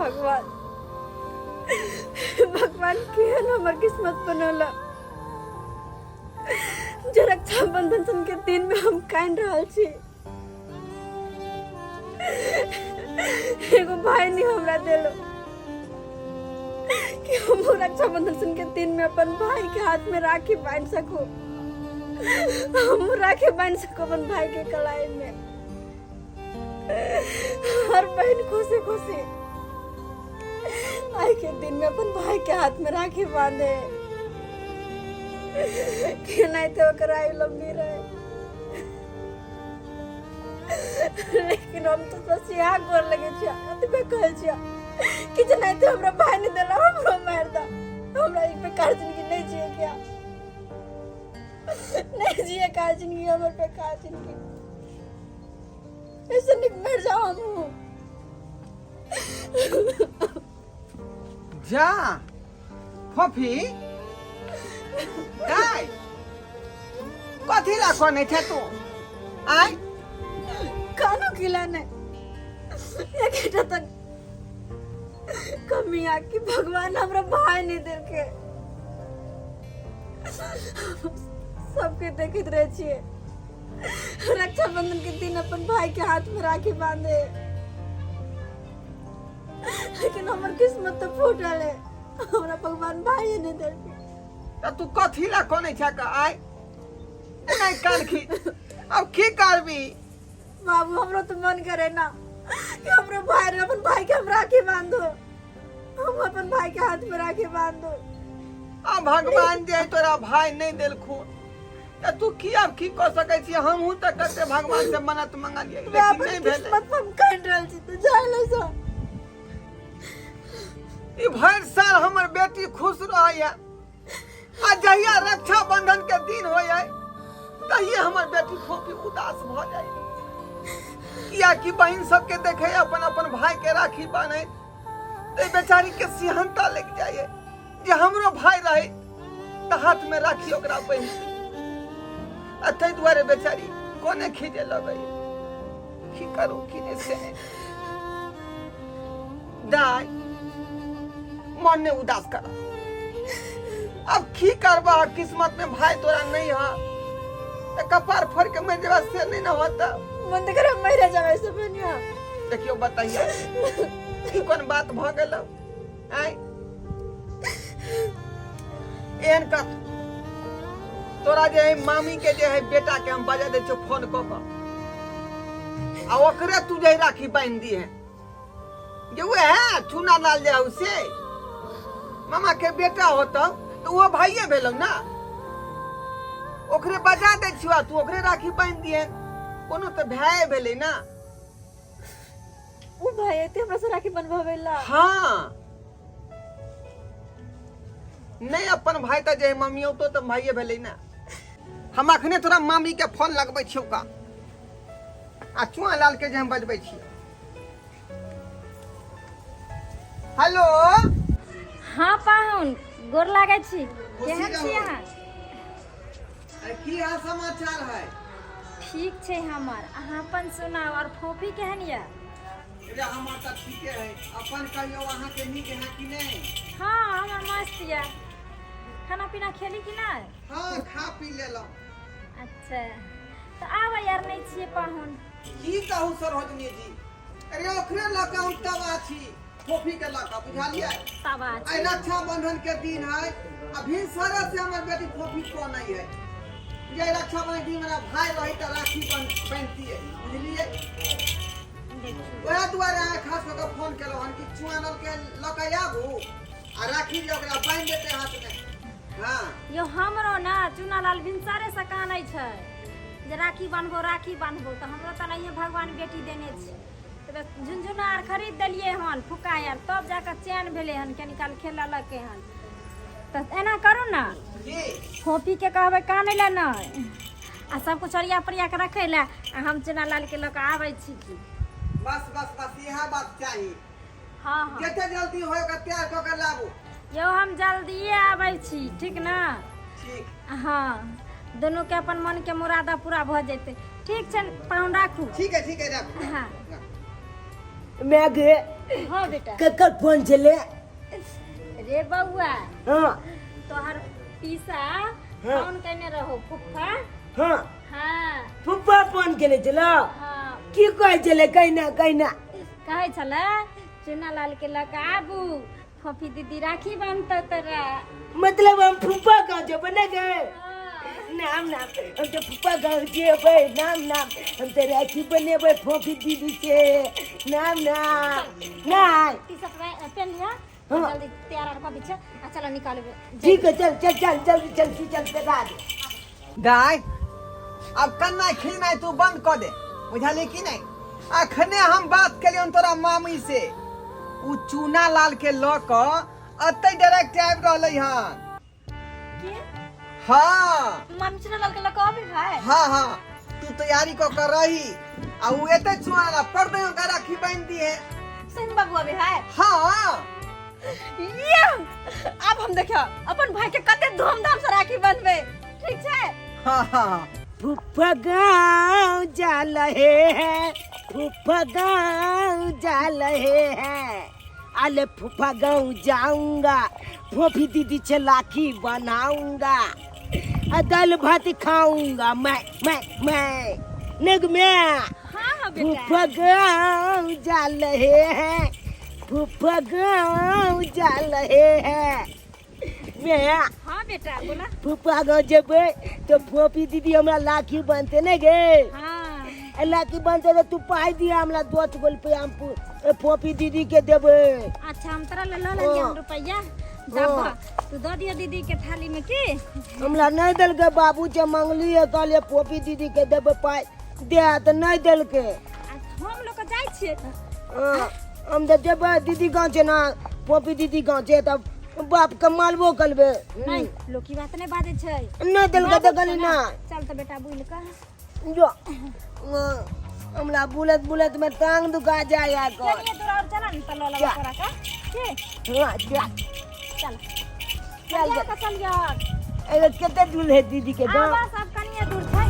भगवान, भगवान केहन हमर किस्मत बनौला जे रक्षाबंधन सन के दिन में हम कान रहल छी। एगो भाई नहीं हमरा देलो कि हम रक्षाबंधन सन के दिन में अपन भाई के हाथ में राखी बांध सकू, हम राखी बांध सकू अपन भाई के कलाई में। हर बहन खुशी खुशी आई के दिन में अपन भाई के हाथ में राखी बांधे कि नहीं तो ओकर आयु लंबी रहे, लेकिन हम तो बस यहाँ गोर लगे छिया, एतबे कहै छिया कि जे नहीं तो हमरा भाई नहीं देला, हमरो मार दा, हमरा एक बेकार जिंदगी नहीं जिए क्या, नहीं जिए का जिंदगी, हमर बेकार जिंदगी, ऐसे निक मर जाओ हम। जा फोफी दाइ, कथी ला कनै छै तू? आय कानो खिला नहीं, एकटा तक कमी आ कि भगवान हमरा भाई नहीं देलके। सबके देखैत रहे छियै रक्षाबंधन के दिन अपन भाई के हाथ में राखी बांधे, लेकिन हमर किस्मत तो फूटल है, हमरा भगवान भाई नहीं देलके। त तू कथी ला कनै छै का? आय नहीं कान खी, अब की करबी? बाबू हमरो तो मन करे ना कि हमरो भाई रे, अपन भाई के हम राखी बांधो, हम अपन भाई के हाथ में राखी बांधो। आ भगवान जे तोरा भाई नहीं देलखुन त तू की अब की कऽ सकै छी? हमहूँ तऽ कते भगवान से मन्नत मंगलियै, मैं लेकिन अपन नहि भेलै। किस्मत पर हम कान रहल छी तो जाय ले सो। ई भरि साल हमर बेटी खुश रहैया आ जहिया रक्षाबंधन के दिन होइया तहिए हमर बेटी फोपी उदास भऽ जाइया, कियाकि बहिन सबके देखे अपन अपन भाई के राखी बान्है तऽ बेचारी के सिहनता लागि जाइए जे हमरो भाई रहे तऽ हाथ में राखी ओकरा बहिन, आ ताहि दुआरे बेचारी कोने खींचे लगैया, की करू की नहि से नहि। दाइ मन ने उदास कर, अब की करबा? किस्मत में भाई तोरा नहीं है तऽ कपार फोड़ के मरि जेबा से नहीं ना होता। मन तो करे मरे जावे से बनिया। देखियो बताइए ई कोन बात भऽ गेल? आँय एहन कर, तोरा जे है मामी के जे है बेटा के हम बजा दै छियौ फोन कऽ कऽ आ ओकरे तू जे है राखी बान्हि दिहे, जे वएह चूना लाल जे हौ से मामा के बेटा होतौ तऽ ओहो भाइये भेलौ ना। ओकरे बजा दै छियौ आ तू ओकरे राखी बान्हि दिहे, कोनो तऽ भाय भेलै ना। ओ भाई एते हमरा से राखी बनवावे ला? हाँ नहीं, अपन भाई तऽ जे मम्मी तो तऽ भाइये भेलै ना। हम अखने तोरा मामी के फोन लगबै छियौ का आ चुआ लाल के जे हम बजबै छियै। हेलो। हाँ पाहुन, गोर लागै छी। खुशी केहन छी रहू। अहाँ? अरे की हाल समाचार है? ठीक छै हमर, अहाँ अपन सुनाउ, और फोफी केहन यऽ? अरे हमर तऽ ठीके है, अपन कहियौ अहाँ के नीक है कि नहीं? हाँ हमर मस्त यऽ। खाना पीना खेली कि नहि? हाँ खा पी लेलहुँ। अच्छा तऽ आबै यार नहि छियै पाहुन? की कहू सरोजनी जी, अरे ओकरे लऽ कऽ हम तबाह छी, फोफी के लऽ कऽ, बुझलियै? तबाह छी। आइ रक्षाबंधन के दिन है आ भिनसरे से हमर बेटी फोफी को नहीं है जे रक्षाबंधन दिन मेरा भाई रही तऽ राखी बान्हितियै, बुझलियै? देखियौ वएह दुआरे अहाँ खास कऽ कऽ फोन केलहुँ हन कि चुआनल के लऽ कऽ आबू आ राखी जे ओकरा बान्हि देतै हाथ मे। हाँ यौ हमरो ना चुनालाल भिनसरे से कानै छै जे राखी बान्हबो राखी बान्हबो, तऽ हमरो तऽ नहिये भगवान बेटी देने छै, तऽ झुनझुना आर खरीद देलियै हन फुक्का आर, तब जाकऽ चैन भेलै हन, कनी काल खेललकै हन। तऽ एना करू ने की फोफीके कहबै कानै लए नहि आ सब कुछ ओरिया परिया के रखै लए आ हम चुनालाल के लऽ कऽ आबै छी की। बस बस बस इएह बात चाही। हाँ हाँ जते जल्दी होय ओकरा तैयार कऽ के लाबू। यौ हम जल्दिए आबै छी, ठीक ने? ठीक। हाँ दुनू के अपन मन के मुरादा पूरा भऽ जेतै। ठीक छै पाहुन, राखू। ठीक है ठीक है, राखू। हाँ। राखू। मैं गे। हाँ बेटा। ककर फोन छले? रे बउआ। हाँ। तोहर पीसा हाँ। फोन केने रहो फुफा। हाँ। हाँ। फुफा फोन केने छलो? हाँ। की कहै छले? कहिना कहिना। कहै छले चुना लाल के लऽ कऽ आबू, फोफी दीदी राखी बान्हतौ तोरा। मतलब हम फुफा गाँव जेबै ने गे? हाँ। नाम नाम हम तो फुफा गाँव जेबै। नाम नाम हम तो राखी बनेबै फोफी दीदी से। नाम नाम नहीं। टी शर्ट पहन लिया। हाँ। जल्दी तैयार आर कऽ दै छै आ चलो निकालबै। ठीक है, चल चल चल जल्दी चल चल चल दे। दाय अब कन्ना खिलनाइ तू बंद कऽ दे, बुझलियै कि नहि? अखने हम बात केलियन तोरा मामी से, उ चूना लाल के लऽ कऽ अतै डायरेक्ट आबि रहलै हन। की? हाँ। मामी चूना लाल के लऽ कऽ अबै है? हाँ हाँ, तू तैयारी कऽ कऽ रही आ उ एतै चूना लाल पर दे ओकरा राखी बांधि दिहे। सही बाबू अबै है? हाँ। ये अब हम देखियो अपन भाई के कते धूमधाम से राखी बंधबे, ठीक छै? हाँ हाँ। फुफा गाँव जा रहे हैं, फुफा गाँव जा रहे हैं, अले फुफा गाँव जाऊंगा, फोफी दीदी से लाखी बनाऊंगा, आ दाल भात खाऊंगा मैं नग में। हाँ हाँ बेटा। फुफा गाँव जा रहे हैं, फुफा गाँव जा रहे हैं मैं। हाँ बेटा बोला। फुफा गाँव जेबै तो फोफी दीदी हमरा लाखी बनते ने गे? हाँ। ए लाखी बनते तो तू पाई दिया हमरा 10 गो रुपया, हम फोफी दीदी के देबै। अच्छा, हम तोरा ले लऽ लेलियै हाँ। रुपैआ दबा, तू दऽ दियो दीदी के थाली में की। हमरा नहीं देलकै बाबू, जे मंगली है कहलिए फोफी दीदी के देबै पाई दे, तऽ नहीं देलकै। आ हम लोग के जाइ छियै। हाँ, हम तऽ जेबै दीदी गाँव छै ना, फोफी दीदी गाँव छै, तब बाप के मारबो करबै। नहीं, लोग की बात नहीं बाजै छै। नहीं देलकै तऽ कहली ना। चल तऽ बेटा बुलि कऽ। जो हाँ, हमरा बुलत बुलत में टांग दुखा जाए यार। चलिए दूर और चला न तऽ लऽ लेबै तोरा के की। हाँ, जा। चल। चल। चल चल यार। अरे कते दूर है दीदी के आ गाँव? बस अब कनिए दूर छै।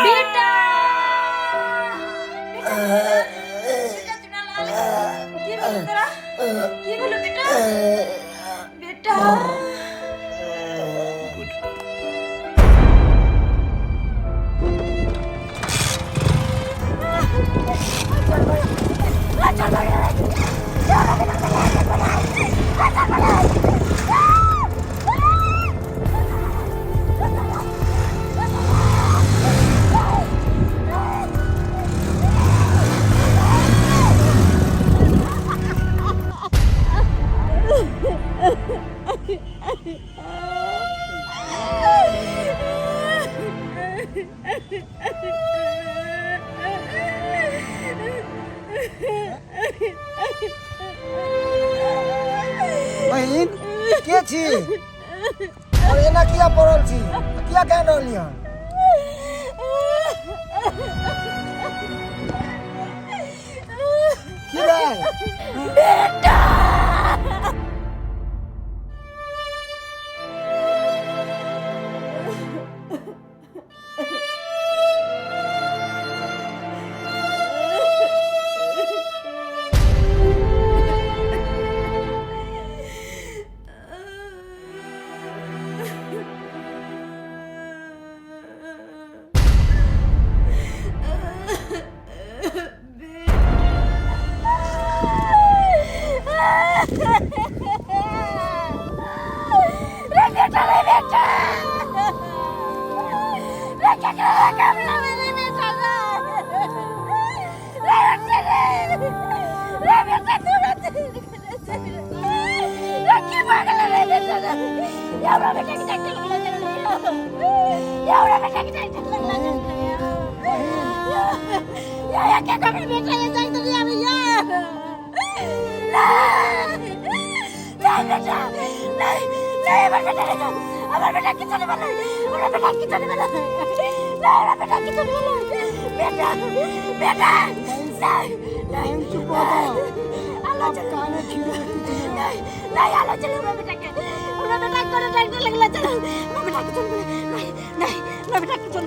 बेटा बेटा चुनालाल, की भेलो तोरा? की भेलो बेटा? बेटा। बहिन, के छी और एना किया पड़ल छी, किया कान रहली हन? की भेल? रे बेटा, रे बेटा, रे केकरा रे कमला में, रे बेटा, रे रे बेटा, रे रे बेटा, तू रे की पागल रे बेटा रे? ये हमरा बेटा के डॉक्टर लगला चल, ये हमरा बेटा के डॉक्टर लगला चल, ये ये के कमरा बेटा, ये जाई तो नहीं भैया। नहीं नहीं बेटा, नहीं नहीं, আমার बेटा नहीं, আমার बेटा কিছু নেবে না, আমার बेटा কিছু নেবে না, না, আমার बेटा কিছু নেবে না, বেটা বেটা। नहीं नहीं चुप हो जाओ। आलो अब चलो काने खीरे से कुछ नहीं नहीं नहीं आलो चलो हमरा बेटा के हमरा बेटा के कोनो डॉक्टर लगला चलो हमरा बेटा के चल नहीं नहीं हमरा बेटा के चल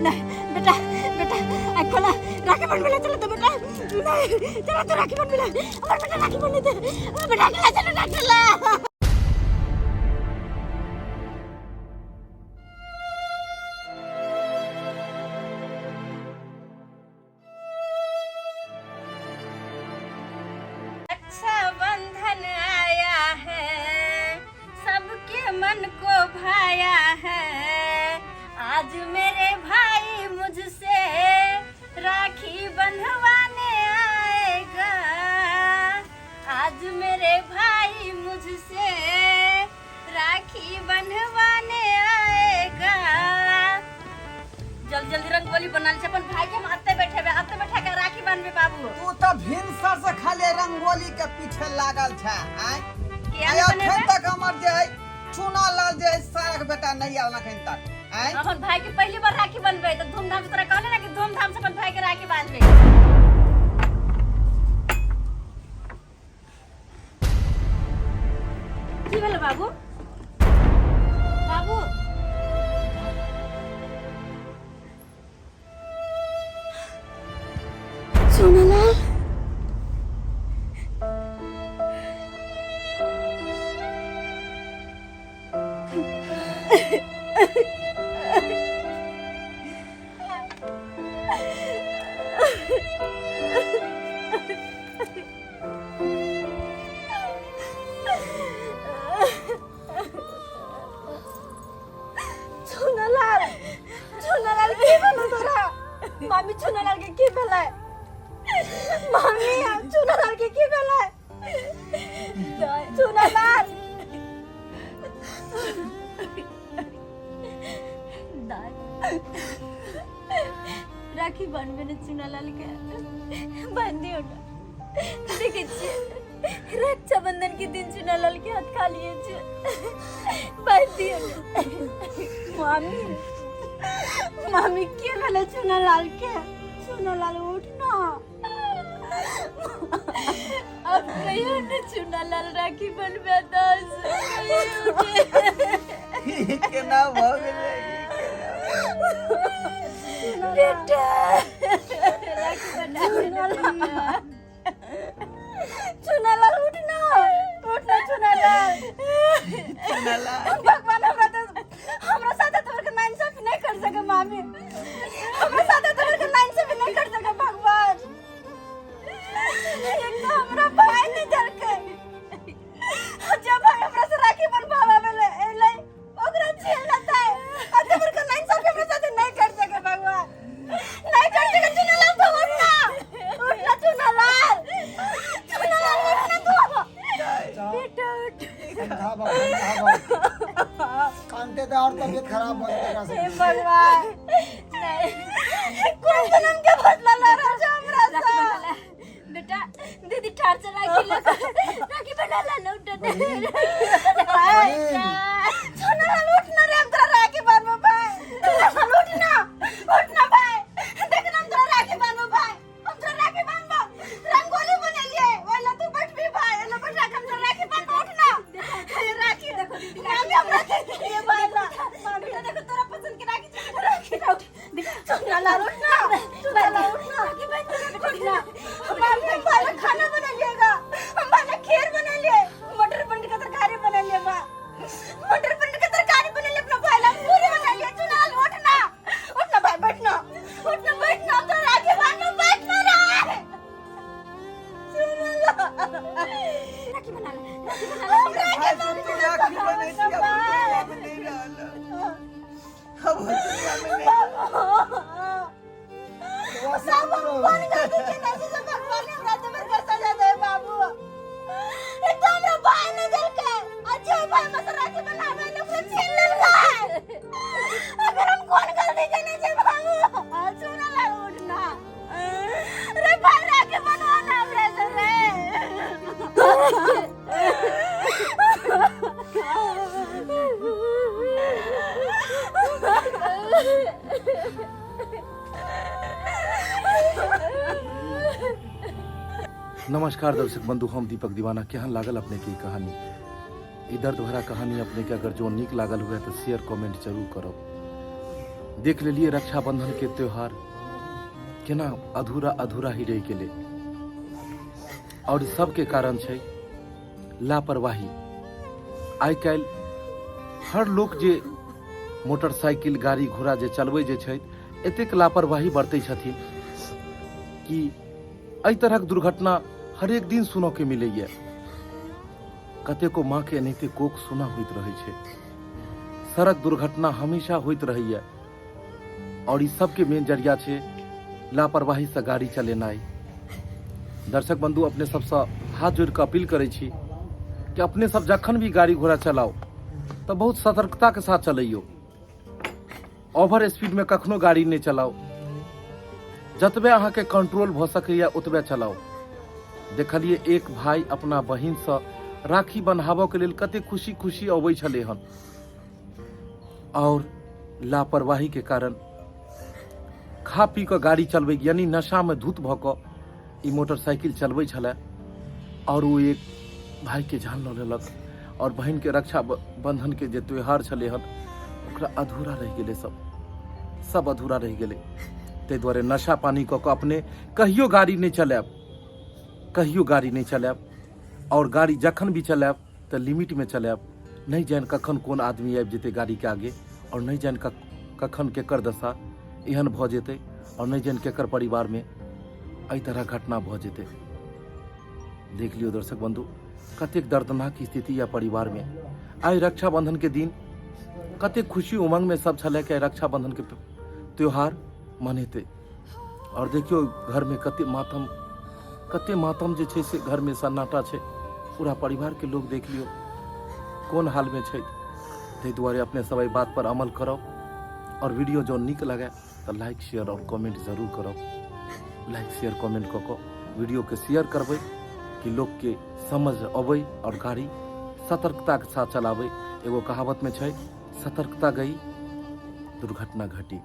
नहीं बेटा बेटा आ खोला राखी बन मिला चलो तो बेटा नहीं चलो तो राखी बन मिला हमरा बेटा राखी बन दे हमरा बेटा के ला चलो डॉक्टर ला। रक्षाबंधन आया है, सबके मन को भाया है। आज मेरे भाई मुझसे राखी बंधवाने आएगा। आज मेरे भाई मुझसे राखी बंधवाने आएगा। जल्दी जल्दी रंगोली बनल छै अपन भाई के हम अत्ते बैठेबे, अत्ते बैठा के राखी बांधबे बाबू। तू तऽ भिनसर से खाली रंगोली के पीछे लागल छै आय। किया आय नहि अखन बनेबै? तक हमर जे है चूना लाल जे है सारक बेटा नहि आयल अखन तक आय। अपन भाई के पहली बार राखी बंधबे तऽ धूमधाम से तोरा कहले ना कि धूमधाम से अपन भाई के राखी बांधबे। की भेलै बाबू? बाबू सोनालाल चुनालाल चुनालाल की भेलै तोरा? मामी चुनालाल के की भेलै? मामी चुनालाल के की भेलै? चुनालाल दाय राखी बान्हबे ने चुनालाल के बान्हि दियौ ने। देखै छियै रक्षाबंधन के दिन चुनालाल के हाथ खालिए छै, बान्हि दियौ ने। मामी मामी के भेलै चुनालाल के? चुनालाल उठ ना। अब कहियो ने चुनालाल राखी बनबे दस। ई केना भऽ गेलै ई केना? बेटा राखी बना चुनालाल उठ ना, उठ ना चुनालाल। चुनालाल भगवान हमरा तो हमरा साथे तोहर के नाइंसाफी नहीं कर सके मामी, हमरा साथे तोहर के नाइंसाफी नहीं कर सके भगवान। एक तो हमरा भाई नहीं जलके, जब भाई हमरा से राखी बनवावे ले एलै ओकरा छीन लेतै आ तोहर के नाइंसाफी हमरा साथे नहीं कर सके भगवान, नहीं कर सके। चुनालाल तो उठ ना, उठ ना चुनालाल, चुनालाल उठ ना तू। बेटा उठ। समझाबो समझाबो कांटे दे और तबियत खराब हो जाएगा हे भगवान नहीं कोन जन्म के बदला ला रहल छै हमरा राखी से? बना ले बेटा, दीदी ठार से राखी ले, राखी बना ले ना। उठ भाई चुनालाल उठ ना रे, हम तोरा राखी बांधबो भाई। चुनालाल उठ ना, उठ ना भाई, देख ना हम तोरा राखी बांधबो भाई, हम तोरा राखी बांधबो। रंगोली बनेलिए ओला तू बैठबी भाई, ओला बैठा के हम तोरा राखी बांधबो। उठ ना हे राखी देखो दीदी मामी हम राखी लिए भाई ना। मामी देखो तोरा पसंद के राखी छै, राखी ना उठ देख। चुनालाल उठ ना, चुनालाल उठ ना, राखी बांध दे बेटा। उठ ना मामी, हम भाई ला खाना बनेलिएगा, हम भाई ला खीर बनेलिए, मटर पनीर का तरकारी बनेलिए माँ, मटर पनीर का तरकारी बनेलिए अपना भाई ला पूरी बनेलिए। चुनालाल उठ ना, उठ ना भाई, बैठ ना, उठ ना, बैठ ना, हम तो राखी बांधो, बैठ ना रे चुनालाल। राखी बना ले, राखी बना ले। हम राखी भाई से तू राखी बनै छी अब दुनिया में नहीं रहल, अब दुनिया में नहीं। सब कौन गलती केने छै से भगवान हमरा तोहर के सजा दे बाबू। एक तो हमरा भाई नहीं देलकै आ जे भाई हमरा से राखी बनावे ले ओकरा छीन लेलकै। अगर हम कोन गलती केने छै बाबू? सुन ला उठ ना रे भाई, राखी बनवा ना हमरा से रे। नमस्कार दर्शक बंधु, हम दीपक दीवाना। केहन लागल अपने के ई कहानी, ई दर्द भरा कहानी अपने के अगर जो नीक लागल हुए तो शेयर कमेंट जरूर करब। देख लेलिए रक्षाबंधन के त्योहार केना अधूरा अधूरा ही रहि गेलै और सबके कारण छै लापरवाही। आइ काल्हि हर लोक जे मोटरसाइकिल गाड़ी घोड़ा जे चलबै जे छथि, एतेक लापरवाही बरतै छथिन कि एहि तरहक दुर्घटना हरेक दिन सुनऽके मिलैए। कतेको माँके एनाहिते कोख सुना होइत रहै छै। सड़क दुर्घटना हमेशा होइत रहैए और ई सबके मेन जरिया छै लापरवाहीसँ गाड़ी चलेनाइ। दर्शक बंधु, अपने सबसँ हाथ जोड़ि कऽ अपील करै छी कि अपने सब जखन भी गाड़ी घोड़ा चलाउ तऽ बहुत सतर्कताके साथ चलैयौ। ओवर स्पीडमे कखनो गाड़ी नहि चलाउ। जतबे अहाँके कंट्रोल भऽ सकैए ओतबे चलाउ। देखलियै एक भाई अपना बहिनसँ राखी बन्हाबऽके लेल कते खुशी खुशी अबै छलै हन और लापरवाहीके कारण खा पी कऽ गाड़ी चलबै, यानी नशामे धुत भऽ कऽ ई मोटरसाइकिल चलबै छलै और ओ एक भाईके जान लऽ लेलक और बहिनके रक्षा बंधनके जे त्यौहार छलै हन ओकरा अधूरा रहि गेलै, सब सब अधूरा रहि गेलै। ताहि दुआरे नशा पानी कऽ कऽ अपने कहियो गाड़ी नहि चलायब, कहियो गाड़ी नहि चलायब और गाड़ी जखन भी चलायब तऽ लिमिटमे चलायब। नहि जानि कखन कोन आदमी आबि जेतै गाड़ीके आगे और नहि जानि कखन केकर दशा एहन भऽ जेतै और नहि जानि केकर परिवारमे एहि तरहक घटना भऽ जेतै। देख लियौ दर्शक बंधु, कतेक दर्दनाक स्थिति यऽ परिवारमे। आइ रक्षाबंधनके दिन कतेक खुशी उमंगमे सब छलै कि आइ रक्षाबंधनके त्योहार मनेतै और देखियौ घरमे कते मातम, कते मातम जे छै से घरमे सन्नाटा छै। पूरा परिवारके लोग देख लियौ कोन हालमे छै। ताहि दुआरे अपने सब एहि बात पर अमल करब और वीडियो जँ नीक लगे तऽ लाइक शेयर और कमेंट जरूर करब। लाइक शेयर कमेंट कऽ कऽ वीडियोके शेयर करबै कि लोकके समझ अबै और गाड़ी सतर्कताके साथ चलाबै। एगो कहावतमे छै, सतर्कता गई दुर्घटना घटी।